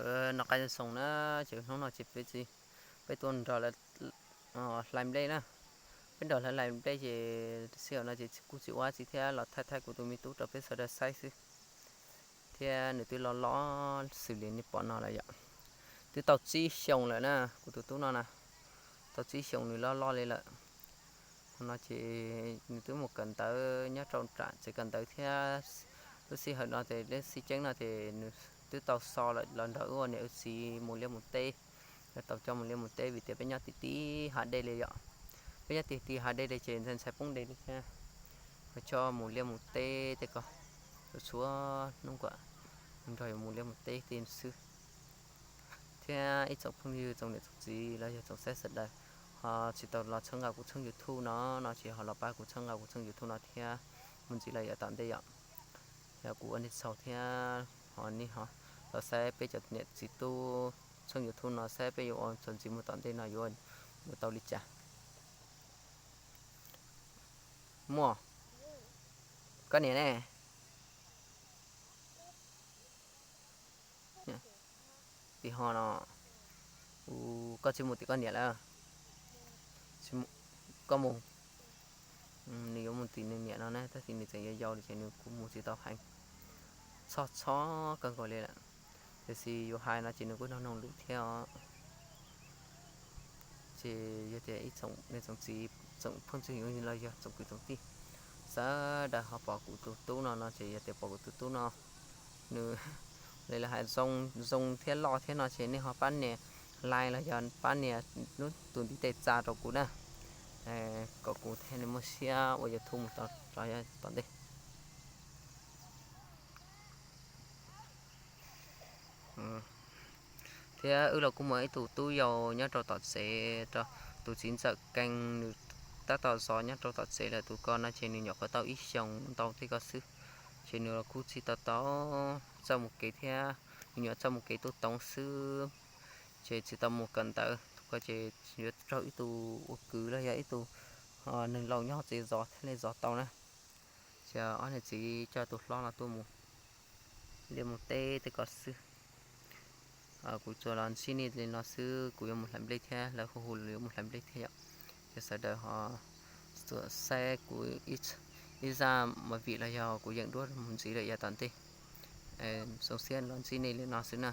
Noj qab nyob zoo na, ces hnub no ces peb, peb tuaj nrog lawv hlais nplej na. Peb nrog lawv hlais nplej ces sij hawm no ces kuj tsis ua tsi thiab los thaij thaij kuv tus me tub rau peb sawv daws saib xwb. Thiab nws twb loj loj xws li nej pom no lawm yom. Twb tau tsib xyoos lawm na, kuv tus tub no na. Tau tsib xyoos nws loj loj li lawm. Qhov no ces nws twb mus kawm ntawv nyob rau nram tsev kawm ntawv thiab. Lub sij hawm no ces lub sij ceeb no ces nws twb tau so lawm los nrog wb ua niam ua txiv mus liaj mus teb. Lawv tau coj mus liaj mus teb vim tias peb nyob tim tim hav dej li yom. Peb nyob tim tim hav dej li ces ntshai ntshai poob dej li thiab. Lawv coj mus liaj mus teb tej ko, txhua txhua hnub kuj nrog yus mus liaj mus teb tej xwb. Thiab ib tsoom phooj ywg tsoom niam tsoom txiv los yog tsoom saib sawv daws, ho tsis tau los txhawb nqa kuv tshooj YouTube no no ces ho los pab kuv txhawb nqa kuv tshooj YouTube no thiab. Mus ntxiv los yav tom ntej yom. Yog kuv ua nej txhaum thiab ho nej ho los saib peb cov niam txiv tub tshooj YouTube no saib peb yuav ua txuas ntxiv mus tom ntej no yuav, yuav tau li cas. Muaj, koj niam ne? Tim ho no, koj tsis mus tim koj niam lawm? Koj mus, nws yuav mus tim nws niam no na, tab sis nws tseem yau yau li ces nws kuj mus tsis tau heev, txhob txhob kawg nkaus li lawm. Tiam sis yuav hais no ces nws kuj nug noog lus thiab os. Ces yog tias ib tsoom niam tsoom txiv, tsoom phooj tsoom ywg los yog tsoom kwv tsoom tij sawv daws ho pom kuv tus tub no no ces yog tias pom kuv tus tub no nws li lawv hais zoo thiab loj thiab no ces nej ho pab nias like los yog pab nias lub tus ntiv tes tsa rau kuv na, kom kuv thiaj li muaj siab ua YouTube mus rau tom ntej. Thiab wb los kuj muaj ib tug tub yau nyob rau tom tsev, tus txiv ntxawm Kees, nws tab tom zov nyob rau tom tsev lawm. Tus ko no ces nws nyuam qhuav tau ib xyoos ntau tej ko xwb, ces nws los kuj tsis tau tau txawj mus kev thiab, nws nyuam txawj mus kev tuj toov xwb, ces tsis tau mus kawm ntawv. Tus ko ces yuav raug ib tug ua kwv los yog ib tug neeg laus nyob tsev zov thiaj li zov tau na. Ces ob niam txiv coj tus hlob no tuaj mus liaj mus teb tej ko xwb. Kuv tsuas los ntsib nej li no xwb, kuv yuav mus hlais nplej thiab, lawv hu hu yuav mus hlais nplej thiab yom. Ces sawv daws ho saib kuv ib zaj movie los yog kuv yeem duab mus ntxiv lawm yav tom ntej. Zoo siab los ntsib nej li no xwb na.